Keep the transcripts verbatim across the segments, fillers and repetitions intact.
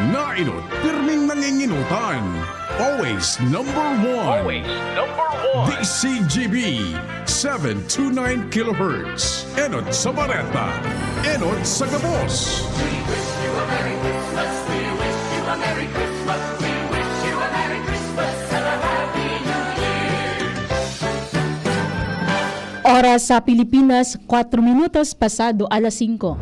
Nainot, pirming nanginginutan. Always number one. Always number one. D C G B, seven two nine kilohertz. Enot sa bareta. Enot sa gabos. We wish you a Merry Christmas. We wish you a Merry Christmas. We wish you a Merry Christmas and a Happy New Year. Oras sa Pilipinas, kwatro minutos pasado alas singko.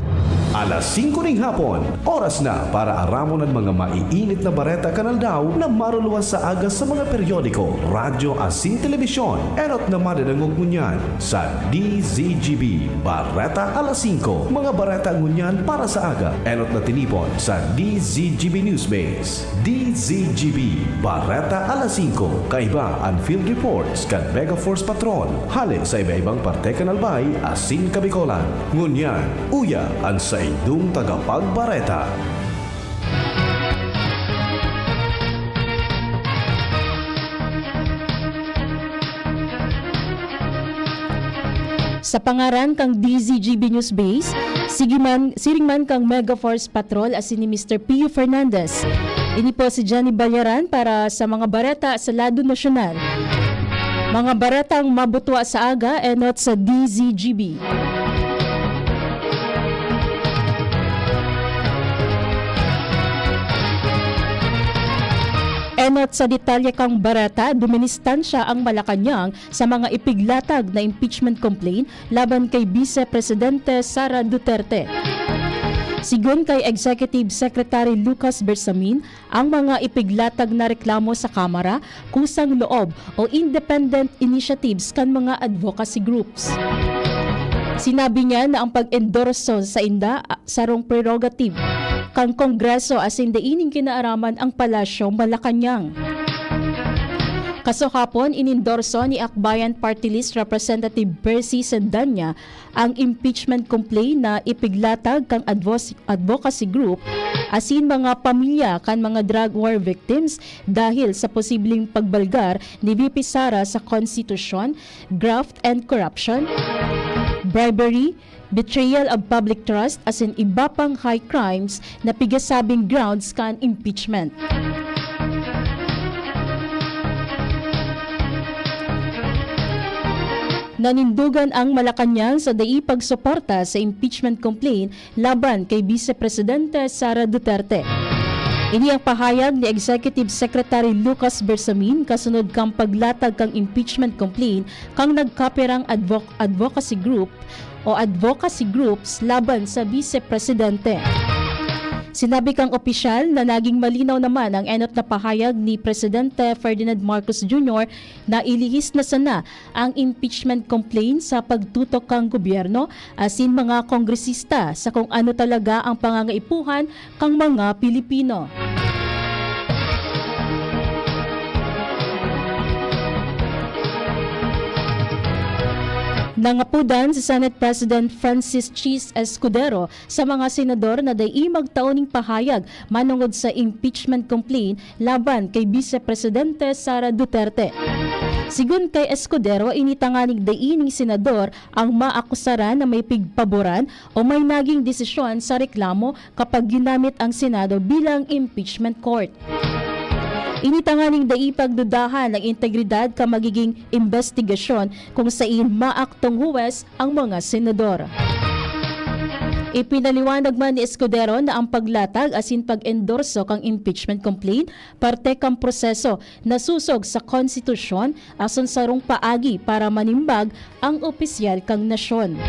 Alas singko ning hapon, oras na para aramon an mga maiinit na bareta kan aldaw na maruluwas sa aga sa mga periodiko, radyo asin telebisyon. Enot na madadangog ngunyan sa D Z G B Bareta alas singko. Mga bareta ngunyan para sa aga, enot na tinipon sa D Z G B Newsbase. D Z G B, Bareta alas singko, kaiba an field reports kan Mega Force Patrol, hale sa iba-ibang parte kan Albay asin Kabicolan. Ngunyan, uya an saindong tagapagbareta. Sa pangaran kan D Z G B News Base, sige man, siring man kan Mega Force Patrol asin ni Mister Pio Fernandez. Ini po si Jenny Bayaran para sa mga bareta sa lado nasyonal. Mga baretang mabutwa sa aga, enot sa D Z G B. Enot sa detalye kan bareta, duministansya ang Malacañang sa mga ipiglatag na impeachment complaint laban kay Vice Presidente Sara Duterte. Sigon kay Executive Secretary Lucas Bersamin, ang mga ipiglatag na reklamo sa Kamara, kusang loob o independent initiatives kan mga advocacy groups. Sinabi niya na ang pag-endorso sainda, ah, sarong prerogative kan Kongreso asin dai nin kinaaraman ang Palasyo Malacañang. Kasuhapon, inendorso ni Akbayan Party List Representative Percy Sendanya ang impeachment complaint na ipiglatag kan advos-, advocacy group asin mga pamilya kan mga drug war victims dahil sa posibleng pagbalgar ni V P Sara sa konstitusyon, graft and corruption, bribery, betrayal of public trust asin iba pang high crimes na pigasabing grounds kan impeachment. Nanindogan ang Malacañang sa dai pagsuporta sa impeachment complaint laban kay Vice Presidente Sara Duterte. Ini ang pahayag ni Executive Secretary Lucas Bersamin kasunod kan paglatag kan impeachment complaint kan nagkapirang advo-, advocacy group o advocacy groups laban sa Vice Presidente. Sinabi kan opisyal na naging malinaw naman ang enot na pahayag ni Presidente Ferdinand Marcos Junior na ilihis na sana ang impeachment complaint sa pagtutok kan gobyerno asin mga kongresista sa kung ano talaga ang pangangaipuhan kan mga Pilipino. Nangapodan si Senate President Francis Chiz Escudero sa mga senador na dai magtao nin pahayag manongod sa impeachment complaint laban kay Vice Presidente Sara Duterte. Sigon kay Escudero, ini tanganing dai nin senador ang maakusaran na may pigpaboran o may naging desisyon sa reklamo kapag ginamit ang Senado bilang impeachment court. Ini tanganing dai pagdudahan ang integridad kan magiging imbestigasyon kung sain maaktong huwes ang mga senador. Ipinaliwanag man ni Escudero na ang paglatag asin pag-endorso kan impeachment complaint parte kan proseso na susog sa konstitusyon asin sarong paagi para manimbag ang opisyal kan nasyon.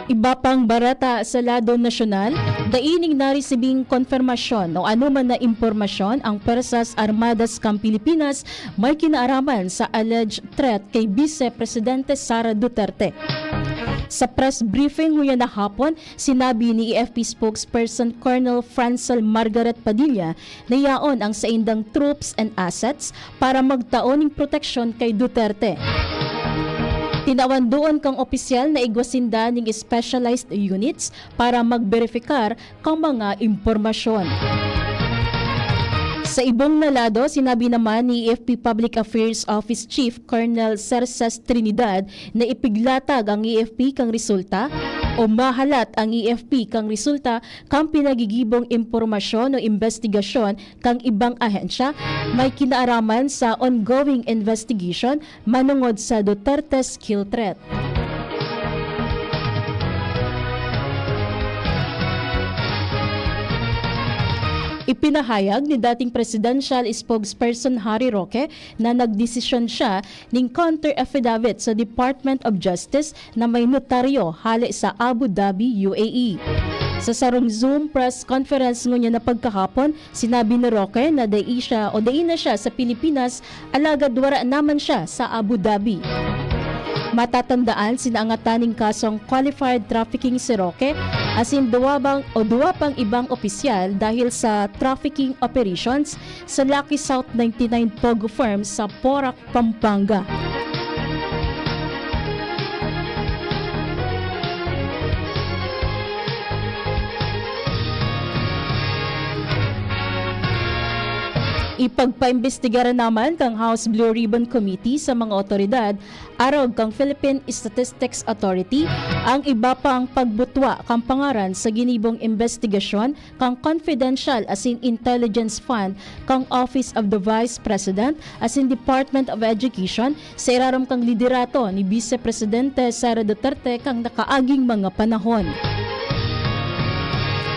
Iba pang bareta sa lado nasyonal, dai nin naresibing konfirmasyon o anoman na impormasyon ang Pwersas Armadas kan Pilipinas may kinaaraman sa alleged threat kay Vice Presidente Sara Duterte. Sa press briefing ngunyan na hapon, sinabi ni A F P spokesperson Colonel Francel Margaret Padilla na yaon ang saindang troops and assets para magtao nin proteksyon kay Duterte. Tinawan duon kan opisyal na igwa sinda nin specialized units para magberefikar kan mga impormasyon. Sa ibong na lado, sinabi naman ni E F P Public Affairs Office Chief Colonel Cerces Trinidad na ipiglatag ang E F P kan resulta o mahalat ang E F P kan resulta kan pinagigibong impormasyon o imbestigasyon kan ibang ahensya may kinaaraman sa ongoing investigation manongod sa Duterte's kill threat. Ipinahayag ni dating presidential spokesperson Harry Roque na nagdesisyon siya ning counter affidavit sa Department of Justice na may notaryo hale sa Abu Dhabi, U A E. Sa sarong Zoom press conference ngunyan na pagkahapon, sinabi ni Roque na dai siya o dai na siya sa Pilipinas, alagad wara naman siya sa Abu Dhabi. Matatandaan, sinaangatan ning kasong qualified trafficking si Roque, asin duwa bang o duwa pang ibang opisyal dahil sa trafficking operations sa Lucky South ninety nine Pogo Firm sa Porac, Pampanga. Ipagpaimbestigaran naman kan House Blue Ribbon Committee sa mga otoridad arog kan Philippine Statistics Authority ang iba pang pagbutwa kan pangaran sa ginibong imbestigasyon kan confidential asin intelligence fund kan Office of the Vice President asin Department of Education sa irarom kan liderato ni Vice Presidente Sara Duterte kan nakaaging mga panahon.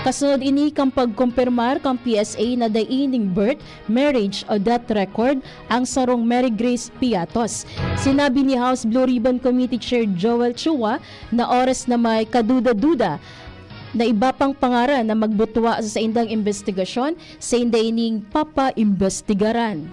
Kasunod ini kan pagkompirmar kan P S A na dai nin birth, marriage o death record ang sarong Mary Grace Piatos. Sinabi ni House Blue Ribbon Committee Chair Joel Chua na oras na may kaduda-duda na iba pang pangaran na magbutwa sa saindang imbestigasyon, sainda ining papaimbestigaran.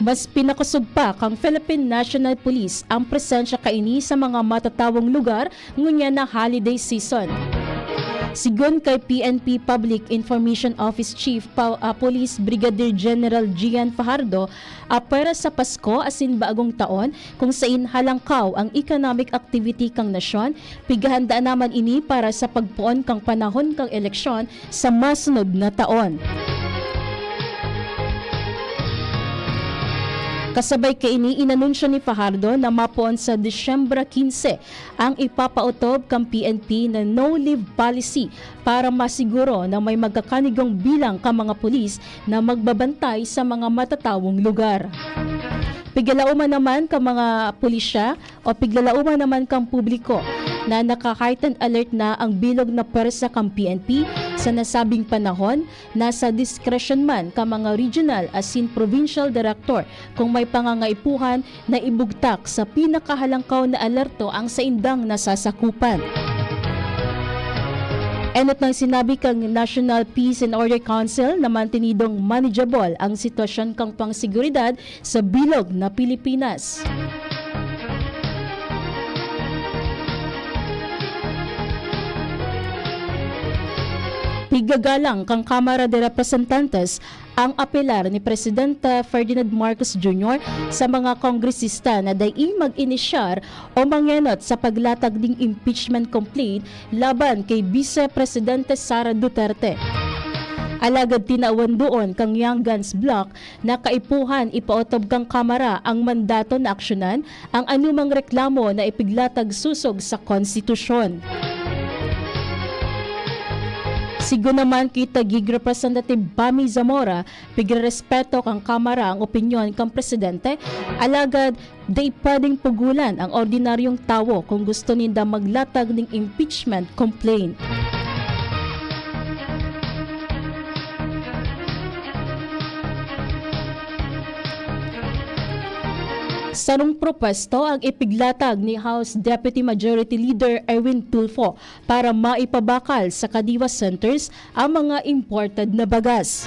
Mas pinakosog pa kan Philippine National Police ang presensya kaini sa mga matatawong lugar ngunyan na holiday season. Sigon kay P N P Public Information Office Chief pa-, ah, Police Brigadier General Gian Fajardo, apwera sa Pasko asin Bagong Taon, kung sain halangkaw ang economic activity kan nasyon, pighahanda naman ini para sa pagpoon kan panahon kan eleksyon sa masunod na taon. Kasabay kaini, inanunsyo ni Fajardo na mapoon sa Disyembre quince ang ipapaotob kan P N P na no-leave policy para masiguro na may magkakanigong bilang kan mga pulis na magbabantay sa mga matatawong lugar. Piglalaoman naman kan mga pulisya o piglalaoman naman kan publiko na naka-heightened alert na ang bilog na pwersa kan P N P sa nasabing panahon, nasa diskresyon man kan mga regional asin provincial director kung may pangangaipuhan na ibugtak sa pinakahalangkaw na alerto ang saindang nasasakupan. Enot nang sinabi kan National Peace and Order Council na mantenidong manageable ang sitwasyon kan pangseguridad sa bilog na Pilipinas. Pigagalang kan Kamara de Representantes ang apelar ni Presidente Ferdinand Marcos Junior sa mga kongresista na dai mag-inisyar o mangenot sa paglatag ning impeachment complaint laban kay Vice Presidente Sara Duterte. Alagad tinawan doon kan Young Guns Bloc na kaipuhan ipaotob kan Kamara ang mandato na aksyonan ang anumang reklamo na ipiglatag sosog sa konstitusyon. Sigon naman ki Taguig Representative Pami Zamora, pigrerespeto kan Kamara ang opinyon kan Presidente, alagad dai pwedeng pugolan ang ordinaryong tawo kung gusto ninda maglatag ning impeachment complaint. Sarong propuesto ang ipiglatag ni House Deputy Majority Leader Erwin Tulfo para maipabakal sa Kadiwa Centers ang mga imported na bagas.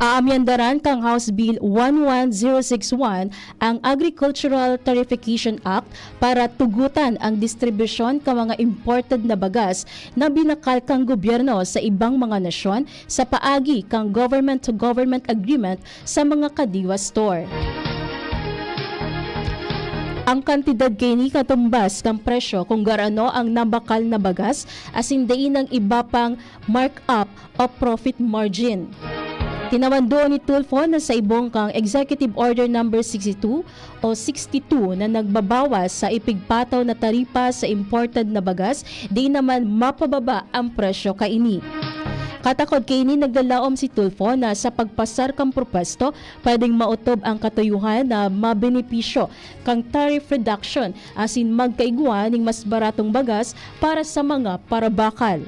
Aamyandaran kan House Bill one one zero six one ang Agricultural Tariffication Act para tugotan ang distribusyon kan mga imported na bagas na binakal kan gobyerno sa ibang mga nasyon sa paagi kan government-to-government agreement sa mga Kadiwa store. Ang kantidad kaini katumbas kan presyo kun garano ang nabakal na bagas asin dai nang iba pang markup o profit margin. Tinawan duon ni Tulfo na sa ibong kang Executive Order Number sixty-two o sixty-two na nagbabawas sa ipigpataw na taripa sa imported na bagas, di naman mapababa ang presyo kaini. Katakod kaini, naglalaom si Tulfo na sa pagpasar kan propuesto, pwedeng maotob ang katuyohan na mabenepisyo kan tariff reduction asin magkaigwa ning mas baratong bagas para sa mga parabakal.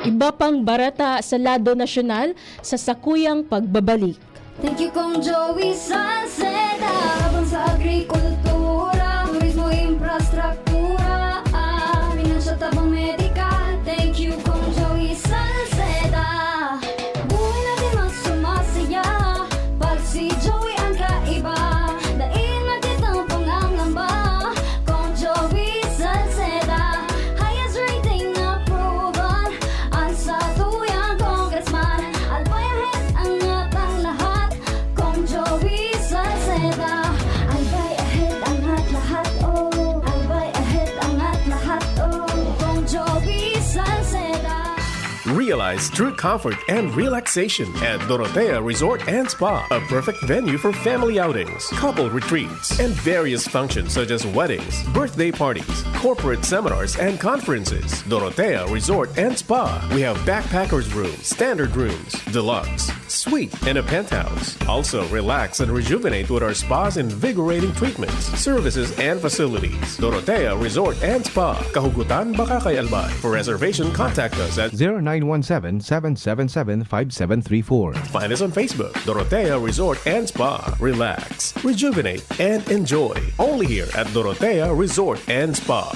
Iba pang bareta sa lado nasyonal sa sakuyang pagbabalik. Thank you, Kong Joey Salceda. Laban sa agrikultura, turismo, infrastruktura, ah, pinansyal, tabang medikal. Thank you, Kong Joey Salceda. Buhay natin mas sumasaya pag si Joey ang kaiba. Dai na kitang pangangamba, Kong Joey Salceda. Highest rating approval, ang satuyang congressman. Albay ahead, angat ang lahat, Kong Joey Salceda. Albay ahead, angat lahat, oh. Albay ahead, angat lahat, oh. Kong Joey Salceda. Realize true comfort and relaxation at Dorotea Resort and Spa, a perfect venue for family outings, couple retreats, and various functions such as weddings, birthday parties, corporate seminars, and conferences. Dorotea Resort and Spa. We have backpackers room, standard rooms, deluxe, suite, and a penthouse. Also, relax and rejuvenate with our spa's invigorating treatments, services, and facilities. Dorotea Resort and Spa, Kahugutan, Bacacay, Albay. For reservation, contact us at zero nine one seven, seven seven seven, five seven three four. Find us on Facebook, Dorotea Resort and Spa. Relax, rejuvenate, and enjoy. Only here at Dorotea Resort and Spa.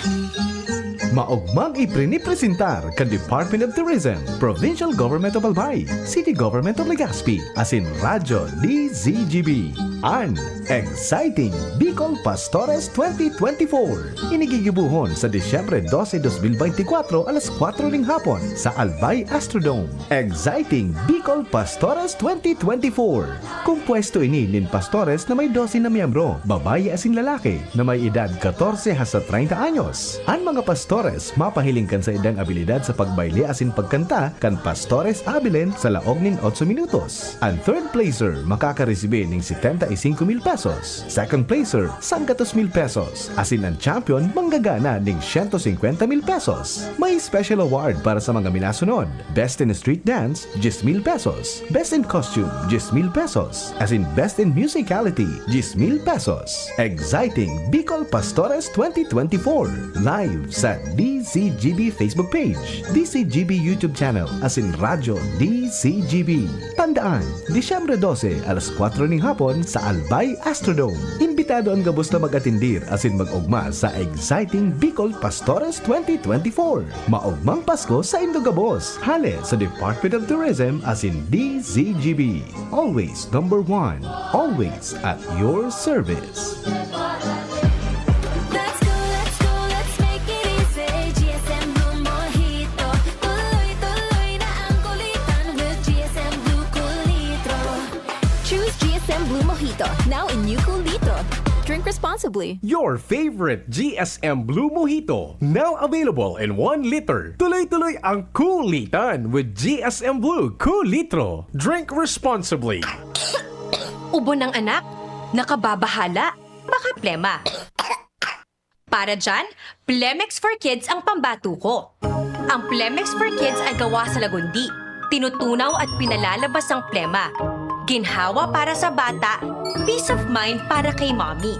Maogmang ipinipresentar kan Department of Tourism, Provincial Government of Albay, City Government of Legazpi, asin Radyo D Z G B, an Exciting Bicol Pastores twenty twenty-four. Ini gigibohon sa Disyembre dose, dos mil beintikwatro, alas kwatro ning hapon, sa Albay Astrodome. Exciting Bicol Pastores twenty twenty-four. Kompuesto ini nin pastores na may dose na miyembro, babayi asin lalaki, na may edad katorse hasta treinta anyos. An mga pastores mapahiling kan saindang abilidad sa pagbayle asin pagkanta kan Pastores Abilene sa laog nin otso minutos. An third placer makakaresibi nin setenta y cinco mil pesos, second placer, sanggatos mil pesos, asin an champion manggagana nin siyento singkwenta mil pesos. May special award para sa mga minasunod: Best in Street Dance, diyes mil pesos. Best in Costume, diyes mil pesos. Asin Best in Musicality, diyes mil pesos. Exciting Bicol Pastores twenty twenty-four. Live sa D Z G B Facebook page, D Z G B YouTube channel, asin Radyo D Z G B. Tandaan, Disyembre dose, alas kwatro ning hapon sa Albay Astrodome. Imbitado an gabos na mag-atendir asin mag-ogma sa Exciting Bicol Pastores twenty twenty-four. Maogmang Pasko saindo gabos. Hale sa Department of Tourism asin D Z G B. Always number one. Always at your service. Let's go, let's go, let's make it easy. G S M Blue Mojito. Tuloy-tuloy na ang kulitan with G S M Blue Kulitro. Choose G S M Blue Mojito, now in new Kulitro. Drink responsibly. Your favorite G S M Blue Mojito, now available in one liter. Tuloy-tuloy ang kulitan with G S M Blue Kulitro. Drink responsibly. Ubo ng anak? Nakababahala? Baka plema. Para dyan, Plemex for Kids ang pambato ko. Ang Plemex for Kids ay gawa sa lagundi, tinutunaw at pinalalabas ang plema. Ginhawa para sa bata, peace of mind para kay mommy.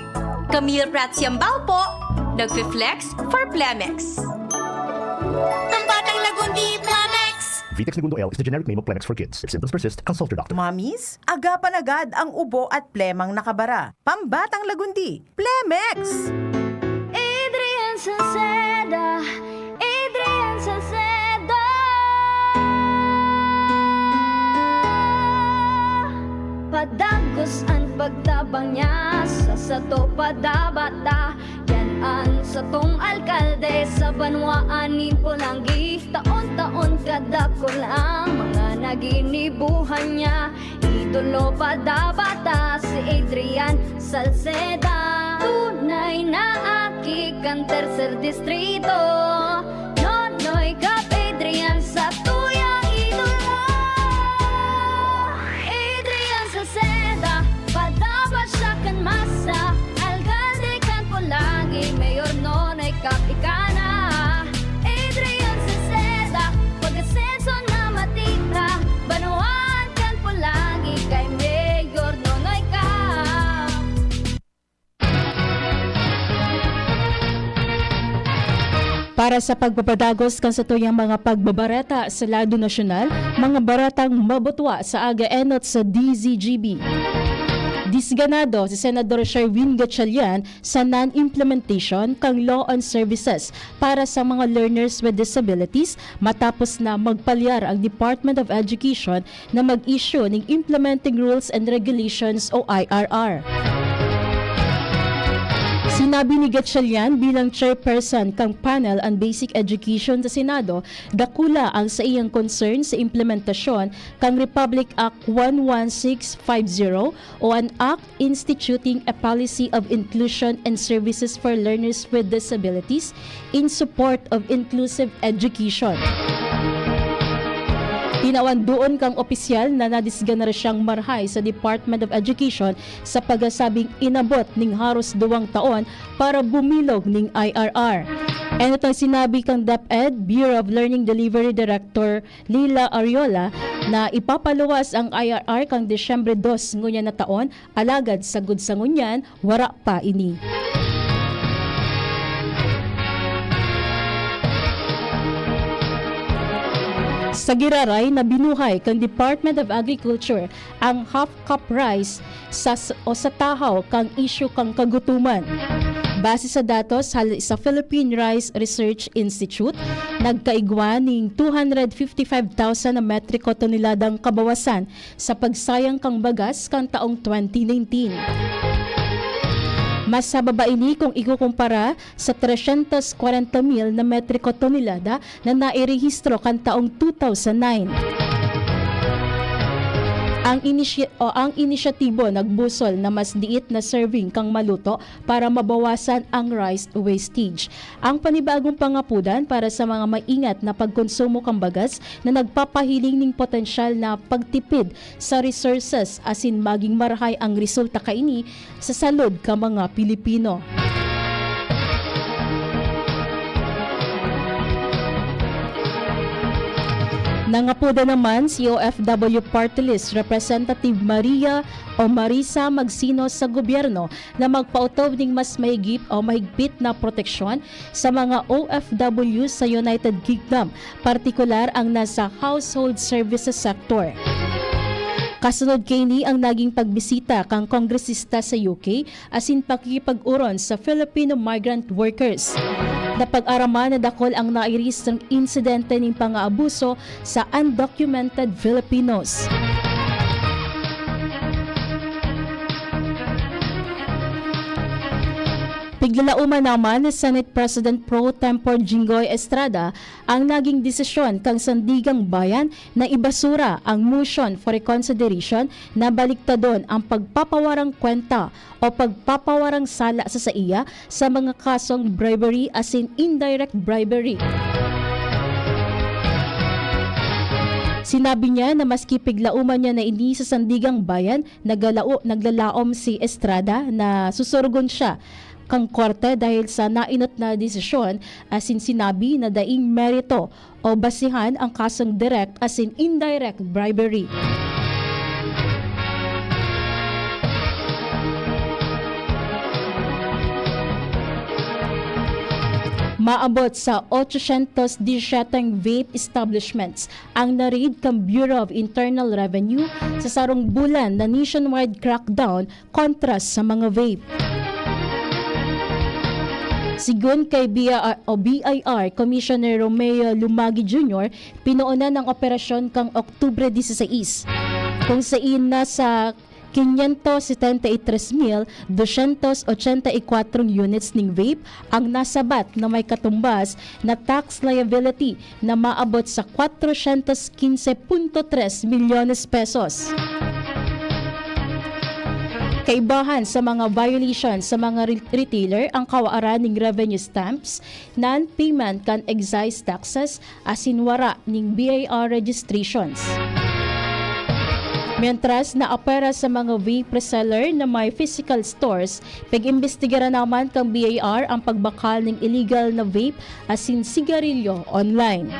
Camille Prats Yambao po, nagfi-flex for Plemex. Ang batang lagundi, Plemex! Vitex Negundo L is the generic name of Plemex for Kids. If symptoms persist, consult your doctor. Mommies, agapan agad ang ubo at plemang nakabara. Pambatang lagundi, Plemex! Adrian Salceda, Adrian Salceda. Padagos an pagtabang niya sa sato, padabata. Yan an satong alkalde sa Banwaan nin Polangui, taon-taon kadakul ang mga naginibuhan niya. Idolo pa dapat ta si Adrian Salceda. Tunay na aki kan Tercer Distrito. Nonoy Cap Adrian sa tuyang idolo. Adrian Salceda, padaba siya kan masa. Alkalde kan Polangui, Mayor Nonoy Cap ika na. Adrian Salceda, pag-asenso na matira. Banwaan kan Polangui kay Mayor Nonoy Cap. Para sa pagpapadagos kan satuyang mga pagbabareta sa lado nasyonal, mga baretang mabutwa sa aga enot sa D Z G B. Disganado si Senador Sherwin Gatchalian sa non-implementation kan Law on Services para sa mga learners with disabilities matapos na magpalyar ang Department of Education na mag-issue ning Implementing Rules and Regulations o I R R. Sinabi ni Gatchalian bilang chairperson kan Panel on Basic Education sa Senado, dakula ang saiyang concern sa implementasyon kan Republic Act one one six five zero o an Act Instituting a Policy of Inclusion and Services for Learners with Disabilities in Support of Inclusive Education. Tinawan doon kang opisyal na nadisganara siyang marhay sa Department of Education sa pagasabing inabot ning haros duwang taon para bumilog ning I R R. Enot ang sinabi kan DepEd Bureau of Learning Delivery Director Lila Ariola na ipapaluwas ang I R R kan Disyembre dos ngunyan na taon, alagad sagod sa ngunyan, wara pa ini. Sa giraray na binuhay kan Department of Agriculture ang half cup rice sa s-, o sa tahaw kan isyu kan kagutoman. Base sa datos hali sa Philippine Rice Research Institute, nagkaigwa ning two hundred fifty-five thousand na metriko toneladang kabawasan sa pagsayang kan bagas kan taong twenty nineteen. Mas hababa ini kung ikukumpara sa tresyentos kwarenta mil na metriko tonelada na nairehistro kan taong two thousand nine. Ang inisye-, o ang inisyatibo nagbusol na mas diit na serving kan maluto para mabawasan ang rice wastage. Ang panibagong pangapodan para sa mga maingat na pagkonsumo kan bagas na nagpapahiling nin potensyal na pagtipid sa resources asin maging marahay ang resulta kaini sa salud kan mga Pilipino. Nangapodan naman si O F W Party List Representative Maria o Marisa Magsino sa gobyerno na magpaotob ning mas mahigit o mahigpit na proteksyon sa mga O F W sa United Kingdom, partikular ang nasa household services sector. Kasunod kaini ang naging pagbisita kan kongresista sa U K asin pakikipag-oron sa Filipino migrant workers. Napag-araman na dakul ang nairehistrong insidente nin pang-aabuso sa undocumented Filipinos. Piglalauman naman ni Senate President Pro Tempore Jinggoy Estrada ang naging desisyon kan Sandigang Bayan na ibasura ang motion for reconsideration na baliktadon ang pagpapawarang kwenta o pagpapawarang sala sa saiya sa mga kasong bribery asin indirect bribery. Sinabi niya na maski piglauman niya na ini sa Sandigang Bayan, nagalao-, naglalaom si Estrada na susurugon siya kan korte dahil sa nainot na desisyon, asin sinabi na daing merito o basihan ang kasong direct asin indirect bribery. Maabot sa otsosyentos disiyete vape establishments ang na-raid kan Bureau of Internal Revenue sa sarong bulan na nationwide crackdown kontra sa mga vape. Sigon kay B I R o B I R Commissioner Romeo Lumagi Junior, pinoonan ang operasyon kan Oktubre dieciséis, kung sain nasa quinientos setenta y tres mil doscientos ochenta y cuatro units ning vape ang nasabat na may katumbas na tax liability na maabot sa cuatrocientos quince punto tres milyones pesos. Kaibahan sa mga violation sa mga re-, retailer ang kawaran ning revenue stamps, non-payment kan excise taxes, asin wara ning B I R registrations. Mientras, naapwera sa mga vape reseller na may physical stores, pag-imbestigaran naman kan B I R ang pagbakal ning illegal na vape asin sigarilyo online.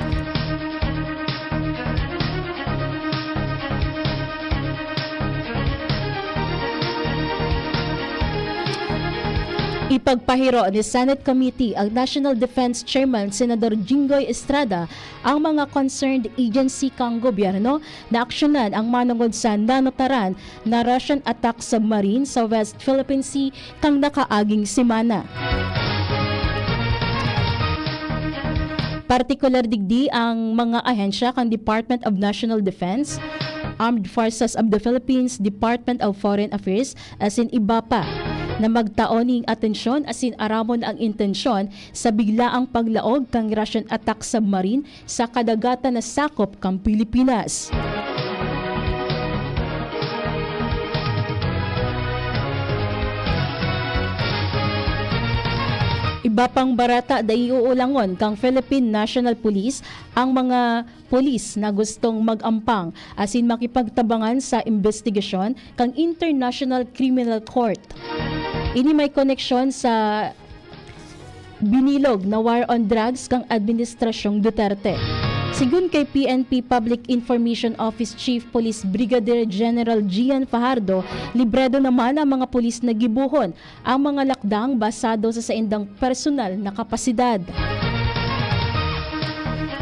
Ipagpahiro ni Senate Committee ang National Defense Chairman Senador Jinggoy Estrada ang mga concerned agency kan gobyerno na aksyonan ang manongod sa nanotaran na Russian attack submarine sa West Philippine Sea kan nakaaging semana. Partikular digdi ang mga ahensya kan Department of National Defense, Armed Forces of the Philippines, Department of Foreign Affairs, asin iba pa, na magtao ning atensyon asin aramon ang intensyon sa biglaang paglaog kan Russian attack submarine sa kadagatan na sakop kan Pilipinas. Iba pang bareta, dai uulangon kan Philippine National Police ang mga pulis na gustong mag-ampang asin makipagtabangan sa imbestigasyon kan International Criminal Court. Ini may koneksyon sa binilog na war on drugs kan Administrasyong Duterte. Sigon kay P N P Public Information Office Chief Police Brigadier General Gian Fajardo, libredo naman ang mga pulis na gibohon ang mga lakdang basado sa saindang personal na kapasidad.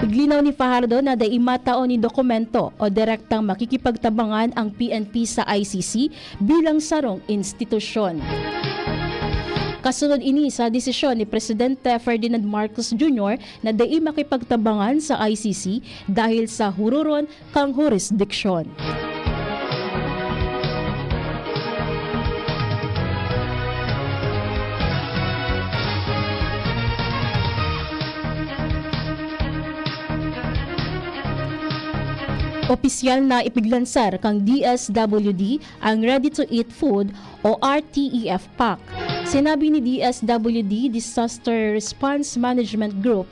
Iglinaw ni Fajardo na dai matao nin dokumento o direktang makikipagtabangan ang P N P sa I C C bilang sarong institusyon. Kasunod ini sa desisyon ni Presidente Ferdinand Marcos Junior na dai makipagtabangan sa I C C dahil sa huroron kan hurisdiksyon. Opisyal na ipiglansar kan D S W D ang Ready to Eat Food o R T E F pack. Sinabi ni D S W D Disaster Response Management Group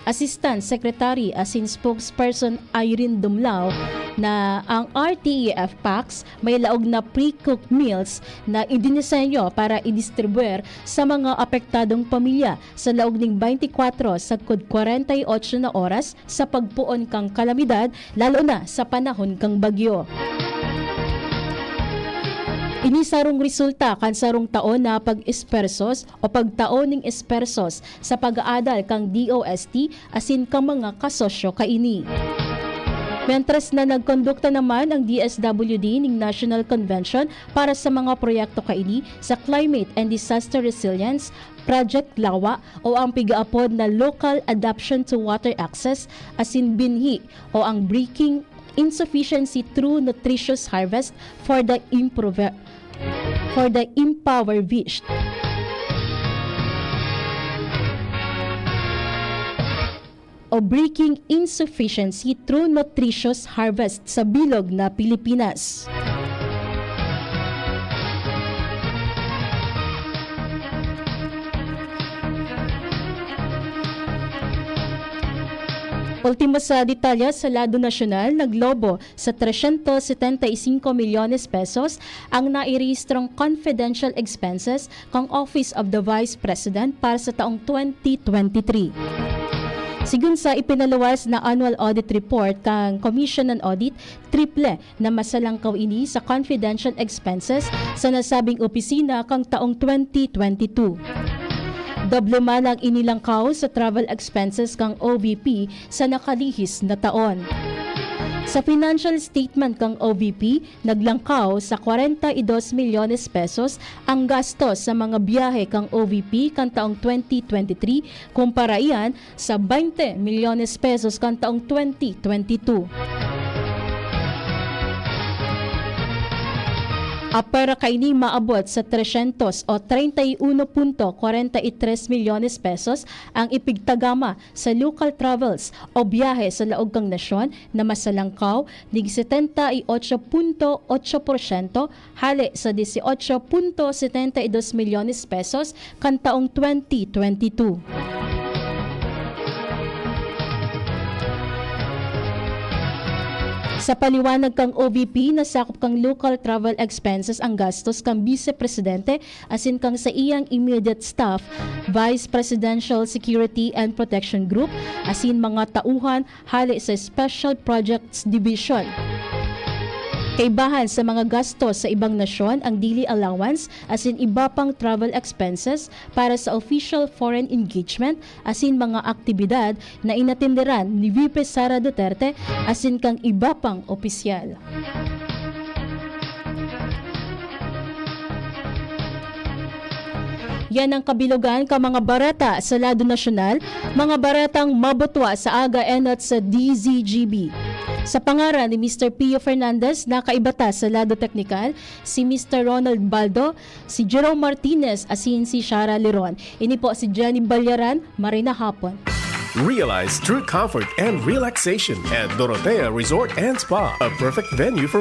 Assistant Secretary asin Spokesperson Irene Dumlao na ang R T E F packs may laog na pre-cooked meals na idinisenyo para idistribuyar sa mga apektadong pamilya sa laog ning twenty-four sagkod forty-eight na oras sa pagpoon kan kalamidad, lalo na sa panahon kan bagyo. Ini sarong resulta kan sarong taon na pag-espersos o pagtao ning espersos sa pag-aadal kan D O S T asin kan mga kasosyo kaini. Mientras na nagkondukta naman ang D S W D ning National Convention para sa mga proyekto kaini sa Climate and Disaster Resilience, Project Lawa o ang pigaapod na Local Adaptation to Water Access asin binhi o ang Breaking Insufficiency Through Nutritious Harvest for the Improver-, for the Impoverished o Breaking Insufficiency Through Nutritious Harvest sa bilog na Pilipinas. Ultimo sa detalye, sa lado nasyonal, naglobo sa trescientos setenta y cinco milyones pesos ang nairehistrong confidential expenses kan Office of the Vice President para sa taong twenty twenty-three. Sigon sa ipinaluwas na annual audit report kan Commission on Audit, triple na masalangkaw ini sa confidential expenses sa nasabing opisina kan taong twenty twenty-two. Doble man ang inilangkaw sa travel expenses kan O V P sa nakalihis na taon. Sa financial statement kan O V P, naglangkaw sa kwarenta y dos milyones pesos ang gastos sa mga biyahe kan O V P kan taong twenty twenty-three, kumpara iyan sa baynte milyones pesos kan taong twenty twenty-two. Apwera kaini maabot sa tresyentos o treinta y uno punto kwarenta y tres milyones pesos ang ipigtagama sa local travels o biyahe sa laog kan nasyon na masalangkaw ning setenta y ocho punto ocho porsyento hale sa dieciocho punto setenta y dos milyones pesos kan taong twenty twenty-two. Sa paliwanag kan O V P, nasakop kan local travel expenses ang gastos kan Bise Presidente asin kan saiyang immediate staff, Vice Presidential Security and Protection Group, asin mga tauhan hale sa Special Projects Division. Kaibahan sa mga gastos sa ibang nasyon ang daily allowance asin iba pang travel expenses para sa official foreign engagement asin mga aktibidad na inatenderan ni V P Sara Duterte asin kan iba pang opisyal. Yan ang kabilugan kan mga bareta sa lado nasyonal, mga baretang mabutwa sa aga enot sa D Z G B. Sa pangaran ni Mister Pio Fernandez, nakaibata sa lado teknikal si Mister Ronald Baldo, si Jerome Martinez asin si Shara Leron. Ini po si Jenny Balyaran, maray na hapon. Realize true comfort and relaxation at Dorotea Resort and Spa, a perfect venue for